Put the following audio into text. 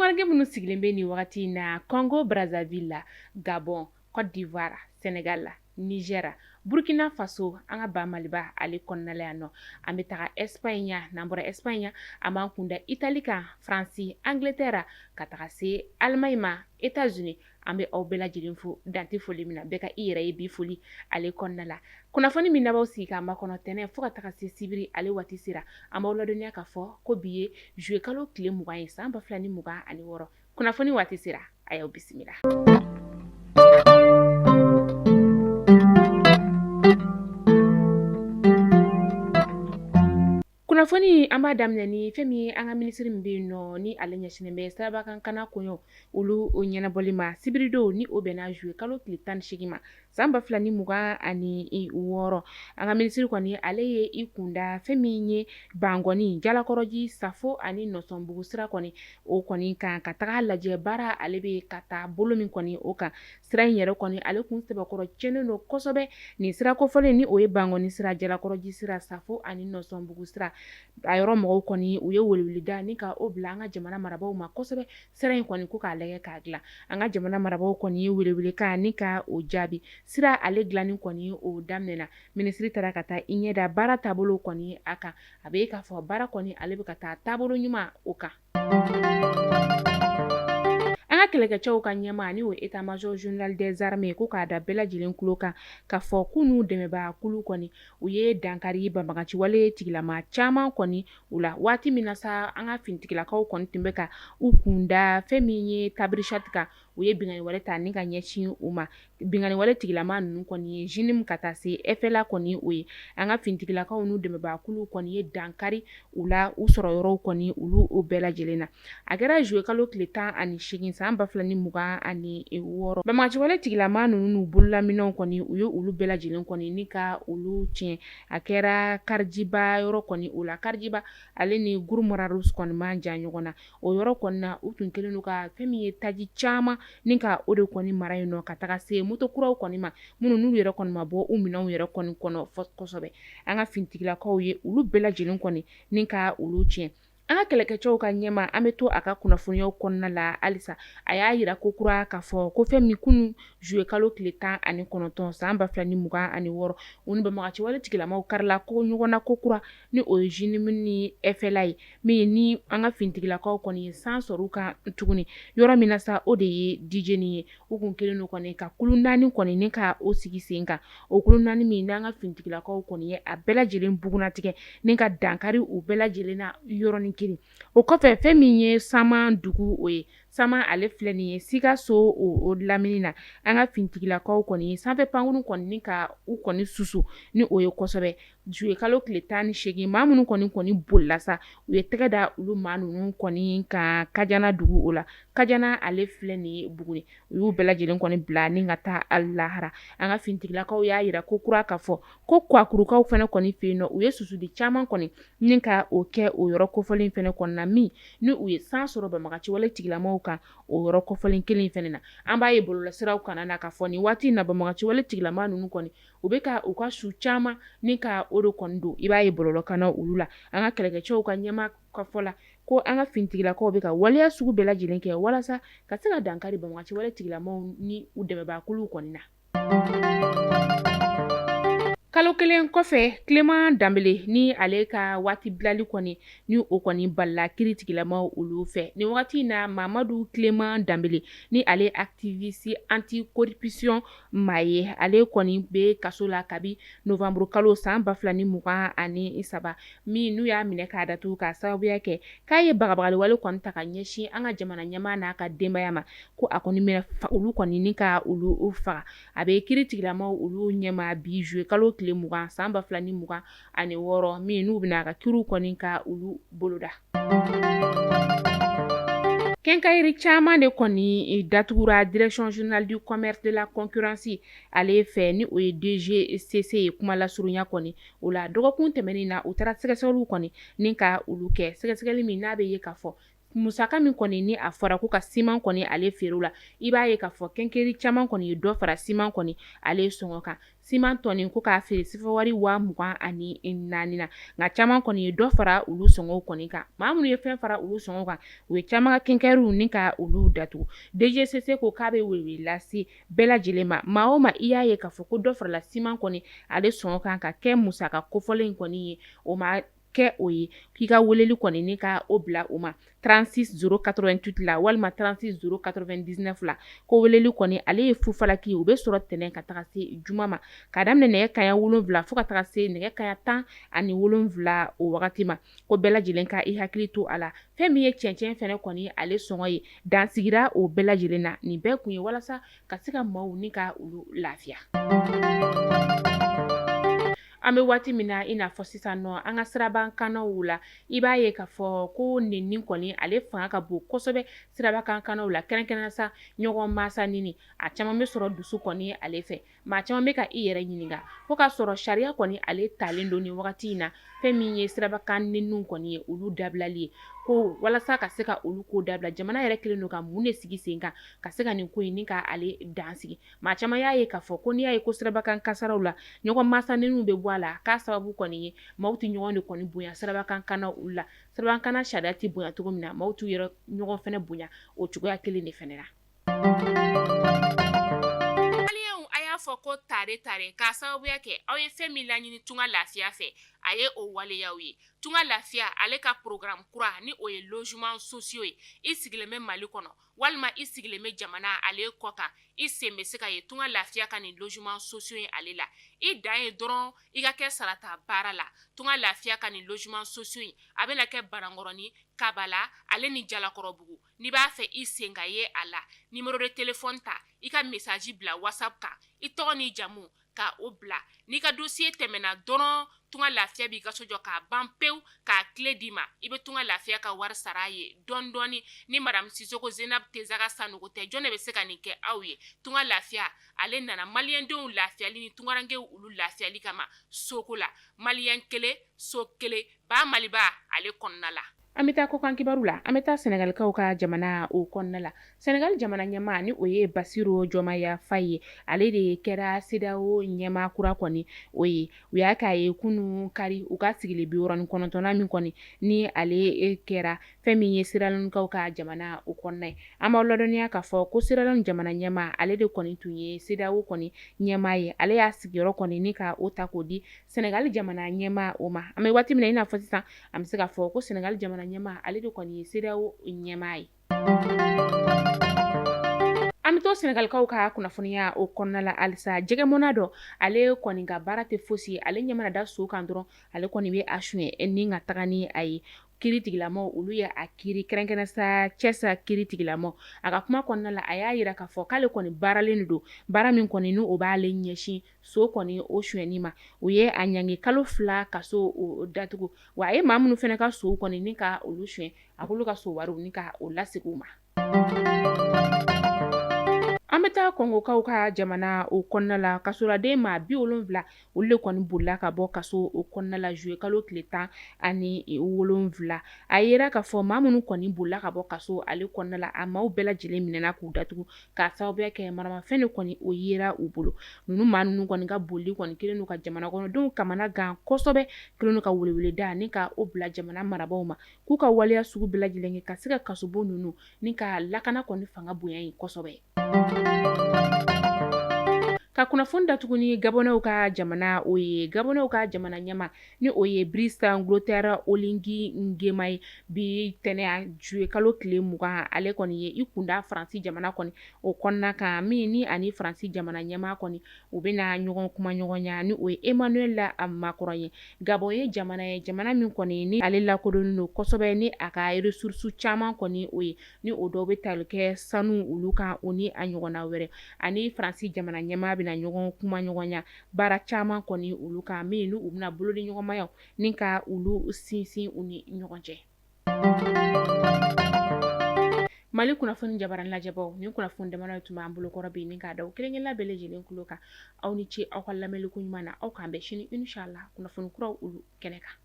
Tungaranke minnu sigilen bɛ nin wagati in na Congo Brazzaville la, Gabon, Côte d'Ivoire, Sénégal la, Niger, Burkina Faso, an ka ba Maliba ale kɔnɔna la yan nɔ. An bɛ taga Espagne, n'an bɔra Espagne, an b'an kunda Italie kan, France, Angleterre, ka taga se Allemagne ma, États-Unis. An bɛ aw bɛɛ lajɛlen fo dan tɛ foli min na. Bɛɛ ka i yɛrɛ ye bi foli ale kɔnɔna la. Kunnafoni min n'aw sigi k'a makɔnɔ tɛnɛn fo ka taga se sibiri ale waati sera, an b'aw ladɔnniya k'a fɔ ko bi ye juillet kalo tile 20 ye, san 2026. Kunnafoni waati sera, a y'aw bisimila. Kunnafoni, an b'a daminɛ ni fɛn min ye an ka minisiri min bɛ yen nɔ, ni ale ɲɛsinnen bɛ sirabakan kana koɲɛw olu ɲɛnabɔli ma. Sibiridon, ni o bɛnna juillet kalo tile 18 ma, san 2026, an ka minisiri kɔni ale ye i kunda fɛn min ye Bankɔni, Jalakɔrɔji, Safo ani Nɔsɔnbugu sira kɔni o kɔni kan, ka taga lajɛ baara ale bɛ ka taa bolo min kɔni o kan. Sira in yɛrɛ kɔni ale kun sɛbɛkɔrɔ cɛnnen don kosɛbɛ. Nin sira kofɔlen, ni o ye Bankɔni sira, Jalakɔrɔji sira, Safo ani Nɔsɔnbugu sira, a yɔrɔ mɔgɔw kɔni u ye weleweleda ni ka o bila an ka jamana marabaaw ma kosɛbɛ, sira in kɔni ko k'a lajɛ k'a dilan. An ka jamana marabaaw kɔni ye welewelekan ni ka o jaabi. Sira ale dilanni kɔni o daminɛna. Minisiri taara ka taa i ɲɛ da baara taabolo kɔni a kan. A bɛ k'a fɔ baara kɔni ale bɛ ka taa taabolo ɲuman o kan. An ka kɛlɛkɛcɛw ka ɲɛmaa, ni o état major général des armées, ko k'a da bɛɛ lajɛlen tulo kan k'a fɔ k'u n'u dɛmɛbaa kulu kɔni u ye dankari banbaganciwale tigilama caman kɔni u la. Waati min na sa, an ka finitigilakaw kɔni tun bɛ ka u kunda fɛn min ye Tabrichat kan, u ye binkanni wale ta ni ka ɲɛsin u ma. Binkanni wale tigilama ninnu kɔni ye JNIM ka taa se FLA kɔni o ye. An ka finitigilakaw n'u dɛmɛbaakulu kɔni ye dankari u la, u sɔrɔ yɔrɔw kɔni olu o bɛɛ lajɛlen na. A kɛra juillet kalo tile 18, san 2026. Banbaganciwale tigilama ninnu n'u bololaminɛnw kɔni, u ye olu bɛɛ lajɛlen kɔni ni ka olu tiɲɛ. A kɛra Karijiba yɔrɔ kɔni o la. Karijiba ale ni Gourma-Rharous kɔni man jan ɲɔgɔn na. O yɔrɔ kɔni na, u tun kɛlen don ka fɛn min ye taji caman ni ka o de kɔni mara yen nɔ, ka taga se moto kuraw kɔni ma, minnu n'u yɛrɛ kɔni ma bɔ u minɛnw yɛrɛ kɔni kɔnɔ kosɛbɛ. An ka finitigilakaw ye olu bɛɛ lajɛlen kɔni ni ka olu tiɲɛ. An ka kɛlɛkɛcɛw ka ɲɛmaa, an bɛ to a ka kunnafoniyaw kɔnɔna la halisa, a y'a jira ko kura k'a fɔ ko fɛn min kunun juillet kalo tile 19, san 2026, u ni banbaganciwale tigilamaw karila ko ɲɔgɔn na ko kura, ni o ye JNIM ni FLA ye, min ni an ka finitigilakaw kɔni ye san sɔrɔ u kan tuguni. Yɔrɔ min na sa, o de ye Dijeni ye. U kun kɛlen don kɔni ka kulu naani kɔni ni ka o sigi sen kan. O kulu naani min n'an ka finitigilakaw kɔni ye a bɛɛ lajɛlen bugunnatigɛ ni ka dankari u bɛɛ lajɛlen na yɔrɔnin kelen. O kɔfɛ, fɛn min ye Sama dugu, o ye Sama ale filɛ nin ye Sikaso o lamini na, an ka finitigilakaw kɔni ye sanfɛ pankurun kɔni ni ka u kɔni susu ni o ye kosɛbɛ. Juillet kalo tile 18, maa minnu kɔni bolila sa, u ye tɛgɛ da olu maa ninnu kɔni kan Kajana dugu o la. Kajana ale filɛ nin ye Buguni. U y'u bɛɛ lajɛlen kɔni bila ni ka taa lahara. An ka finitigilakaw y'a jira ko kura k'a fɔ ko Kuwakurukaw fana kɔni fɛ yen nɔ, u ye susuli caman kɔni ni ka o kɛ o yɔrɔ kofɔlen fana kɔnɔna min ni u ye san sɔrɔ banbaganciwale tigilamaw kan o yɔrɔ kofɔlen kelen fana na. An b'a ye bɔlɔlɔsiraw kan na k'a fɔ nin waati in na, banbaganciwale tigilama ninnu kɔni u bɛ ka u ka su caman ni ka o de kɔni don. I b'a ye bɔlɔlɔ kan na olu la. An ka kɛlɛkɛcɛw ka ɲɛmaa ka fɔ la ko an ka finitigilakaw bɛ ka waleya sugu bɛɛ lajɛlen kɛ walasa ka se ka dankari banbaganciwale tigilamaw ni u dɛmɛbaakuluw kɔni na. Kalo kelen kɔfɛ, Clément Dembélé ni ale ka waati bilali kɔni ni o kɔni balila kiri tigilamaw olu fɛ. Nin wagati in na, Mamadu Clément Dembélé, ni ale activiste anti-corruption maa ye, ale kɔni bɛ kaso la kabi novembre kalo san 2023 min n'u y'a minɛ k'a datugu k'a sababuya kɛ k'a ye bagabagaliwale kɔni ta ka ɲɛsin an ka jamana ɲɛmaa n'a ka denbaya ma, ko a kɔni minɛ olu kɔni ni ka olu faga. A bɛ kiri tigilamaw olu ɲɛma bi juillet kalo tile 20, san 2026 min n'u bɛna a ka kiriw kɔni ka olu boloda. Quincaillerie caman de kɔni datugura Direction générale du commerce de la concurrence ale fɛ, ni o ye DGCC ye kuma lasurunya kɔni o la. Dɔgɔkun tɛmɛnen na, u taara sɛgɛsɛgɛliw kɔni ni ka olu kɛ, sɛgɛsɛgɛli min n'a bɛ ye k'a fɔ Musaka min kɔni ni a fɔra ko ka siman kɔni ale feere la, i b'a ye k'a fɔ quincaillerie caman kɔni ye dɔ fara siman kɔni ale sɔngɔ kan. Siman tɔni ko k'a feere sefawari 24 na, nka caman kɔni ye dɔ fara olu sɔngɔw kɔni kan. Maa minnu ye fɛn fara olu sɔngɔ kan, u ye caman ka quincailleriew ni ka olu datugu. DGCC ko k'a bɛ welewele lase bɛɛ lajɛlen ma, maa o maa i y'a ye k'a fɔ ko dɔ farala siman kɔni ale sɔngɔ kan ka kɛ musaka kofɔlen kɔni ye, o ma kɛ o ye, k'i ka weleli kɔni ni ka o bila u ma 36 088 la walima 36 099 la. Ko weleli kɔni ale ye fufalaki, u bɛ sɔrɔ tɛnɛn ka taga se juma ma, ka daminɛ nɛgɛ kanɲɛ 7 fo ka taga se nɛgɛ kanɲɛ 17 o wagati ma. Ko bɛɛ lajɛlen ka i hakili to a la, fɛn min ye cɛncɛn fɛnɛ kɔni ale sɔngɔ ye, dan sigira o bɛɛ lajɛlen na. Nin bɛɛ kun ye walasa ka se ka maaw ni ka olu lafiya. An bɛ waati min na i n'a fɔ sisan nɔ, an ka sirabakannaw la, i b'a ye k'a fɔ ko nenni kɔni ale fanga ka bon kosɛbɛ sirabakannaw la, kɛrɛnkɛrɛnnenya sa ɲɔgɔn mansa neni, a caman bɛ sɔrɔ dusu kɔni ale fɛ. Maa caman bɛ ka i yɛrɛ ɲininka ko k'a sɔrɔ sariya kɔni ale talen don nin wagati in na, fɛn min ye sirabakan nenniw kɔni ye, olu dabilali ye, ko walasa ka se ka olu ko dabila, jamana yɛrɛ kɛlen don ka mun de sigi sen kan ka se ka nin ko in ni ka ale dan sigi. Maa caman y'a ye k'a fɔ ko n'i y'a ye ko sirabakan kasaraw la ɲɔgɔn mansa neniw bɛ bɔ a la, k'a sababu kɔni ye maaw tɛ ɲɔgɔn de kɔni bonya sirabakan kannaw olu la. Sirabakan kanna sariya tɛ bonya cogo min na, maaw t'u yɛrɛ ɲɔgɔn fɛnɛ bonya o cogoya kelen de fɛnɛ la. Maliyɛnw, a y'a fɔ ko tare tare k'a sababuya kɛ aw ye fɛn min laɲini Tunga Lafiya fɛ, a ye o waleyaw ye. Tunga Lafiya ale ka programme kura ni o ye logement sociaux ye, i sigilen bɛ Mali kɔnɔ walima i sigilen bɛ jamana ale kɔ kan, i sen bɛ se ka ye Tunga Lafiya ka nin logement sociaux ye ale la. I dan ye dɔrɔn i ka kɛ sarata baara la. Tunga Lafiya ka nin logement sociaux in a bɛna kɛ Banankɔrɔni, Kabala ale ni Jalakɔrɔbugu. N'i b'a fɛ i sen ka ye a la, numéro de téléphone ta, i ka message bila WhatsApp kan, i tɔgɔ n'i jamu ka o bila. N'i ka dossier tɛmɛna dɔrɔn, Tunga Lafiya b'i ka so jɔ k'a ban pewu, k'a clé d'i ma. I bɛ Tunga Lafiya ka wari sara a ye dɔɔni dɔɔni. Ni madame Sisoko Zenab Tezaga Sanogo tɛ, jɔn de bɛ se ka nin kɛ aw ye? Tunga Lafiya ale nana maliyɛndenw lafiyali ni tungarankew olu lafiyali kama soko la. Maliyɛn kelen, so kelen, ba Maliba ale kɔnɔna la. An bɛ taa kɔkan kibaru la. An bɛ taa Sɛnɛgalikaw ka jamana o kɔnɔna la. Sɛnɛgali jamana ɲɛmaa ni o ye Basiru Jɔmaya Faye ye, ale de kɛra CEDEAO ɲɛmaa kura kɔni o ye. U y'a k'a ye kunun kari, u ka sigili 69nan min kɔni ni ale kɛra fɛn min ye Sierra Leonekaw ka jamana o kɔnɔna ye. An b'aw ladɔnniya k'a fɔ ko Sierra Leone jamana ɲɛmaa ale de kɔni tun ye CEDEAO kɔni ɲɛmaa ye. Ale y'a sigiyɔrɔ kɔni ni ka o ta k'o di Sɛnɛgali jamana ɲɛmaa o ma. An bɛ waati min na i n'a fɔ sisan, an bɛ se k'a fɔ ko Sɛnɛgali jamana ɲɛmaa ale de kɔni ye CEDEAO ɲɛmaa ye. An bɛ to Sɛnɛgalikaw ka kunnafoniya o kɔnɔna la halisa. Jɛgɛmɔna dɔ ale kɔni ka baara tɛ fosi ye, ale ɲɛ mana da so kan dɔrɔn, ale kɔni bɛ a suɲɛ ni ka taga ni a ye. Kiiri tigilamaw olu ye a kiiri, kɛrɛnkɛrɛn sa Thiès kiiri tigilamaw. A ka kuma kɔnɔna la, a y'a jira k'a fɔ k'ale kɔni baaralen don, baara min kɔni ni o b'ale ɲɛsin so kɔni o sonyɛni ma. U ye a ɲangi kalo 2 kaso o datugu, wa a ye maa minnu fana ka sow kɔni ni ka olu suɲɛ, a k'olu ka so wariw ni ka o lasegin u ma. An bɛ taa Kɔngokaw ka jamana o kɔnɔna la. Kasoladen maa 70 olu de kɔni bolila ka bɔ kaso o kɔnɔna la juillet kalo tile 17. A yera k'a fɔ maa minnu kɔni bolila ka bɔ kaso ale kɔnɔna la, a maaw bɛɛ lajɛlen minɛna k'u datugu k'a sababuya kɛ maramafɛn de kɔni o yera u bolo. Ninnu maa ninnu kɔni ka boli kɔni kɛlen don ka jamana kɔnɔdenw kamana gan kosɛbɛ, kɛlen don ka weleweleda ni ka o bila jamana marabaaw ma k'u ka waleya sugu bɛɛ lajɛlen kɛ ka se ka kasobon ninnu ni ka lakana kɔni fanga bonya yen kosɛbɛ. Ka kunnafoni datugu ni Gabɔnɛw ka jamana o ye, Gabɔnɛw ka jamana ɲɛmaa ni o ye Brice Clotaire Oligui Nguema ye, bi tɛnɛn juillet kalo tile 20, ale kɔni ye i kunda Faransi jamana kɔni o kɔnɔna kan, min ni ani Faransi jamana ɲɛmaa kɔni u bɛna ɲɔgɔn kumaɲɔgɔnya ni o ye Emmanuel Macron ye. Gabon ye jamana ye, jamana min kɔni ni ale lakodɔnnen don kosɛbɛ ni a ka ressources caman kɔni o ye, ni o dɔw bɛ tali kɛ sanu olu kan o ni a ɲɔgɔnna wɛrɛ. Ani Faransi jamana ɲɛmaa bɛna ɲɔgɔn kumaɲɔgɔnya baara caman kɔni olu kan, min ni u bɛna bolodiɲɔgɔnmayaw ni ka olu sinsin u ni ɲɔgɔn cɛ. Mali kunnafoni jabaranin lajɛbaw, nin kunnafoni damadɔ tun b'an bolokɔrɔ bi ni k'a da aw kelen-kelenna bɛɛ lajɛlen tulo kan. Aw ni ce aw ka lamɛnni ko ɲuman na. Aw k'an bɛn sini inshallah kunnafoni kuraw olu kɛnɛ kan.